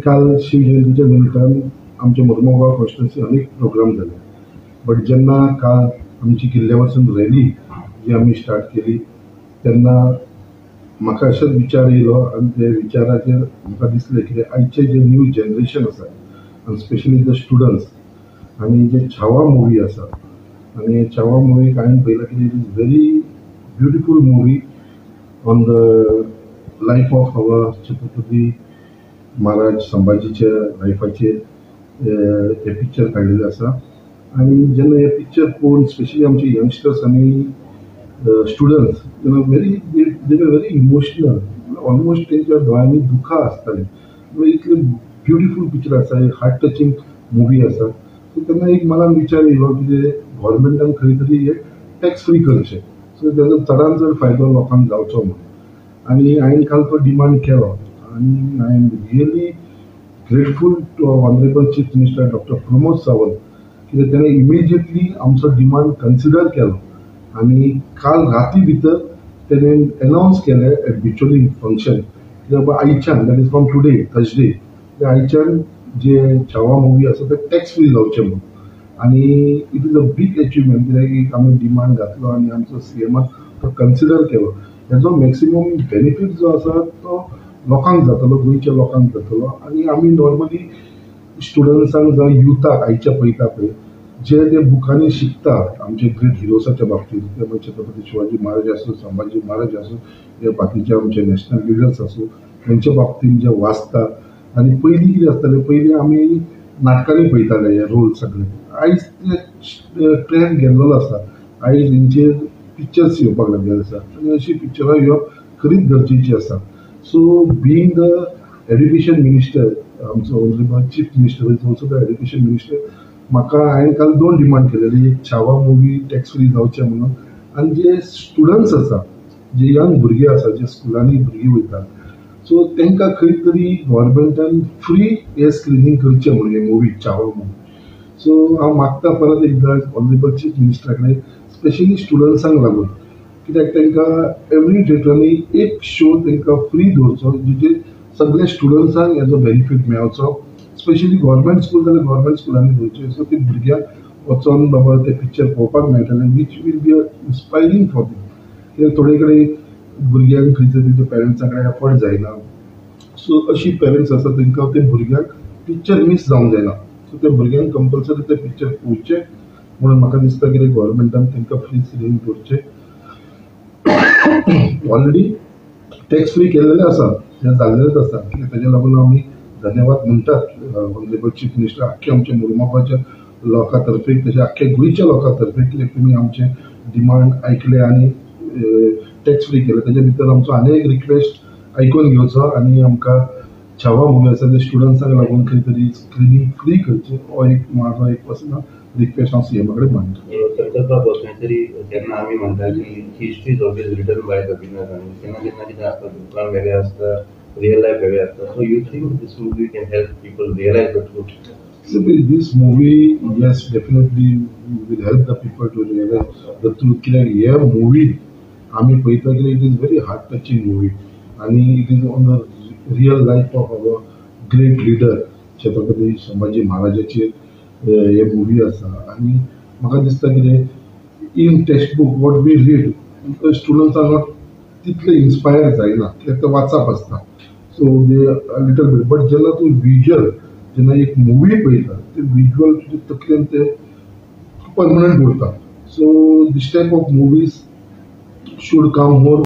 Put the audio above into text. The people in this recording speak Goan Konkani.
काल शिवजयंतीच्या निमतान आमच्या मुरमुगांव कॉन्स्टिट्युएन्सी अनेक प्रोग्राम जाले, बट जेन्ना काल आमची किल्ल्या वचून रॅली जी आमी स्टार्ट केली तेन्ना म्हाका अशेंच विचार येयलो आनी ते विचाराचेर म्हाका दिसलें की आयचें जें न्यू जनरेशन आसा आनी स्पेशली the students आनी जे छावा मुवी आसा आनी छावा मुवीक हांवें पळयलां की it is very beautiful movie on the life of our Chhatrapati Maharaj संभाजीच्या लायफाचेर हें पिक्चर काडलेलें आसा. आनी जेन्ना हें पिक्चर पळोवन स्पेशली आमचे यंगस्टर्स आनी स्टुडंट्स जेन्ना very they were very emotional, almost तेंच्या दोळ्यांनी दुखां आसतालीं. इतलें ब्युटिफूल पिक्चर आसा, एक हार्ट टचिंग मुवी आसा. सो तेन्ना एक मनान विचार येयलो की गव्हर्मेंटान खंय तरी हे टॅक्स फ्री करचें, सो तेजो चडान चड फायदो लोकांक जावचो म्हणून. आनी हांवें काल तो डिमांड केलो आनी I am really grateful to honourable chief minister doctor Pramod Sawant कित्याक तेणें इमिजिएटली आमचो डिमांड कन्सिडर केलो आनी काल राती भितर तेणें एनावन्स केलें एट बिचोली फंक्शन की बाबा आयच्यान, that is from today Thursday, आयच्यान जे छावा मुवी आसा ते टॅक्स फ्री जावचें म्हणून. आनी it is a big achievement कित्याक एक आमी डिमांड घातलो आनी आमचो सीएमान तो कन्सिडर केलो. हेजो मॅक्सिमम बेनिफीट जो आसा तो लोकांक जातलो, गोंयच्या लोकांक जातलो. आनी आमी नॉर्मली स्टुडंट्सांक जावं युथाक आयच्या पळयता पळय जे ते बुकांनी शिकता आमचे ग्रेट हिरोसाच्या बाबतींत, ते म्हणजे छत्रपती शिवाजी महाराज आसूं, संभाजी महाराज आसूं, हे बाकीचे आमचे नॅशनल लिडर्स आसूं, तेंच्या बाबतींत जे वाचता. आनी पयलीं कितें आसतालें, पयलीं आमी नाटकांनी पळयताले हे रोल सगळे. आयज ते ट्रेंड गेल्लो आसा, आयज हेंचेर पिक्चर्स येवपाक लागलेले आसा आनी अशी पिक्चरां येवप खरीच गरजेची आसा. So being the education minister, आमचो honourable chief minister is also the education minister, म्हाका हांवें काल दोन डिमांड केलेली, एक छावा मुवी टॅक्स फ्री जावचें म्हणून आनी जे स्टुडंट्स आसा, जे यंग भुरगे आसा, जे स्कुलांनी भुरगीं वयता, सो तांकां खंय तरी गव्हर्मेंटान फ्री हे स्क्रिनींग करचें म्हणून हे मुवी छावा मुवी. सो हांव मागता परत एकदां ऑनरेबल चीफ मिनिस्टरा कडेन, स्पेशली स्टुडंट्सांक लागून, कित्याक तांकां एवरी थिएटरांनी एक शो तांकां फ्री दवरचो जिचेर सगळे स्टुडंट्सांक हेजो बेनिफीट मेळचो. स्पेशली गव्हर्मेंट स्कूल जाल्यार गव्हर्मेंट स्कुलांनी दवरचें, सो ते भुरग्यांक वचोन बाबा ते पिक्चर पळोवपाक मेळटलें, which will be inspiring for them. कित्याक थोडे कडेन भुरग्यांक खंयसर तेंच्या पेरंट्सां कडेन एफोर्ड जायना, सो अशी पेरंट्स आसा तांकां ते भुरग्यांक पिक्चर मीस जावंक जायना, सो त्या भुरग्यांक कंपल्सरी ते पिक्चर पळोवचें म्हणून म्हाका दिसता कितें गव्हर्मेंटान तांकां फ्री स्क्रिनींग दवरचें. ऑलरेडी टॅक्स फ्री केल्लेलें आसा, तें जाल्लेलेंच आसा, कित्याक तेज्या लागून आमी धन्यवाद म्हणटात ऑनरेबल चीफ मिनिस्टर आख्खे आमच्या मुरमुगांवच्या लोकां तर्फे, तशें आख्खे गोंयच्या लोकां तर्फे, कित्याक तुमी आमचें डिमांड आयकलें आनी टॅक्स फ्री केलें. तेज्या भितर आमचो आनी एक रिक्वेस्ट आयकून घेवचो आनी आमकां छावा मुवी आसा ते स्टुडंट्सांक लागून खंय तरी स्क्रिनींग फ्री करचें, हो एक म्हाजो एक पर्सनल रिक्वेस्ट हांव सीएमा कडेन मांडटा. संकल्प खंय तरी जेन्ना आमी म्हणटा की history is always written by the winner, आनी केन्ना केन्ना कितें आसता, बुकान वेगळें आसता, रियल लायफ वेगळें आसता, so you think this movie can help people realise the truth? So this movie, yes, definitely will help the people to realize the truth. कित्याक हे मुवी आमी पळयता कित्याक it is very heart touching movie आनी it is on the real life of our great leader Chhatrapati Sambhaji महाराजाचेर हे मुवी आसा. आनी म्हाका दिसता कितें in text book what we read students are not तितले इन्स्पायर जायना, कित्याक ते वाचप आसता, so they little bit. But जेन्ना तूं विज्युअल जेन्ना एक मुवी पळयता ते विज्युअल तुजे तकलेन ते परमनंट उरता. So this type of movies should come more.